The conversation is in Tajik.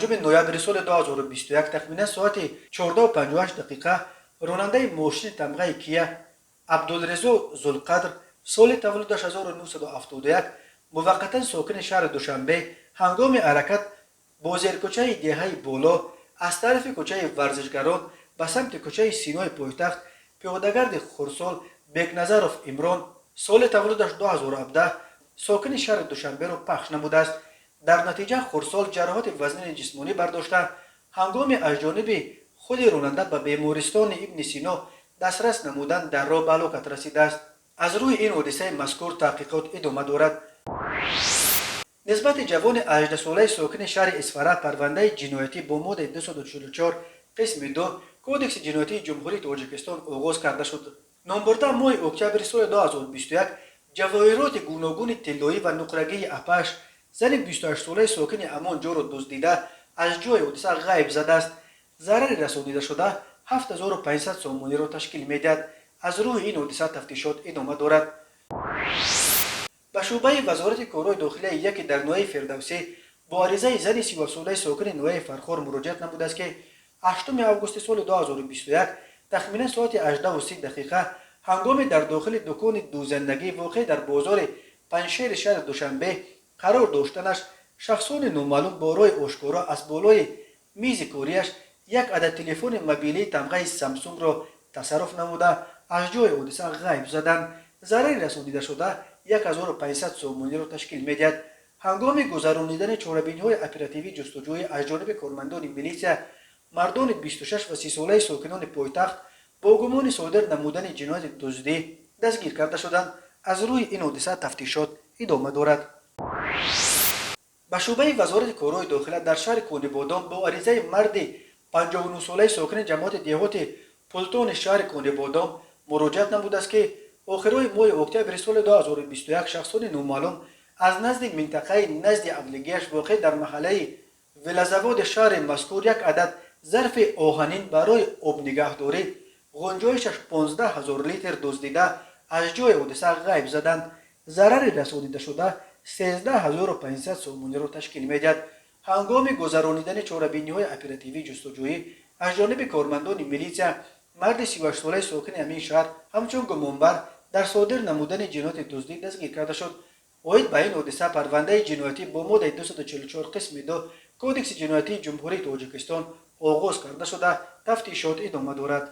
5 ноябри соли 2021 тахминан соати 14:58 дақиқа ронандаи мошини тамғаи «Кия» Абдулрезо Зулқадр, соли таваллудаш 1971, муваққатан сокини шаҳри Душанбе, ҳангоми ҳаракат бо зеркӯчаи деҳаи Боло аз тарафи кӯчаи Варзишгарон ба самти кӯчаи Синои пойтахт пиёдагарди хурдсол Бекназаров Имрон, соли таваллудаш 2017, сокини шаҳри Душанберо пахш намудааст. Дар натиҷа хурдсол ҷароҳати вазнини ҷисмонӣ бардошта, ҳангоми аз ҷониби худи ронанда ба бемористони Ибни Сино дастрас намудан, дар роҳ ба ҳалокат расидааст. Аз рӯи ин ҳодисаи мазкур таҳқиқот идома дорад. Нисбати ҷавони 18-солаи сокини шаҳри Исфара парвандаи ҷиноятӣ бо моддаи 244 қисми 2 Кодекси ҷиноятии Ҷумҳурии Тоҷикистон оғоз карда шуд. Номбурда моҳи октябри соли 2021 ҷавоҳироти гуногуни тиллоӣ ва нуқрагии апаш, зани 28-солаи сокини ҳамон ҷоро дуздида, аз ҷои ҳодиса ғайб задааст. Зарари расонидашуда 7500 сомониро ташкил медиҳад. Аз рӯи ин ҳодиса тафтишот идома дорад. Ба шӯъбаи Вазорати корҳои дохилияи яке дар ноҳияи Фирдавсӣ бо аризаи зани 37-солаи сокини ноҳияи Фархор муроҷиат намудааст, ки 8 августи соли 2021 тахминан соати 18:30 дақиқа ҳангоми дар дохили дукони дӯзандагӣ, воқеъ дар бозори Панҷшери шаҳри Душанбе қарор доштанаш, шахсони номаълум бо роҳи ошкоро аз болои мизи кориаш як адад телефони мобилии тамғаи «Самсунгро» тасарруф намуда, аз ҷои ҳодиса ғайб заданд. Зарари расонидашуда 1500 сомониро ташкил медиҳад. Ҳангоми гузаронидани чорабиниҳои оперативӣ ҷустуҷӯӣ аз ҷониби кормандони милитсия мардони 26 ва 30-солаи сокинони пойтахт бо гумони содир намудани ҷинояти дуздӣ дастгир карда шуданд. Аз рӯи ин ҳодиса тафтишот идома дорад. Ба шӯъбаи Вазорати корҳои дохила дар шаҳри Конибодом бо аризаи марди 59-солаи сокини ҷамоати деҳоти Пултони шаҳри Конибодом муроҷиат намудааст, ки охирҳои моҳи октябри соли 2021 шахсони номаълум аз назди минтақаи назди авлигиаш, воқеъ дар маҳаллаи Велозаводи шаҳри мазкур, як адад зарфи оҳанин барои обнигаҳдорӣ ғунҷоишаш 15 ҳазор литр дуздида, аз ҷои ҳодиса ғайб заданд. Зарари расонидашуда 13 500 сомониро ташкил медиҳад. Ҳангоми гузаронидани чорабиниҳои оперативӣ ҷустуҷӯӣ аз ҷониби кормандони милитсия марди 38-солаи сокини ҳамин шаҳр ҳамчун гумонбар дар содир намудани ҷинояти дуздӣ дастгир карда шуд. Оид ба ин ҳодиса парвандаи ҷиноятӣ бо моддаи 244 қисми 2 Кодекси ҷиноятии Ҷумҳурии Тоҷикистон оғоз карда шуда, тафтишот идома дорад.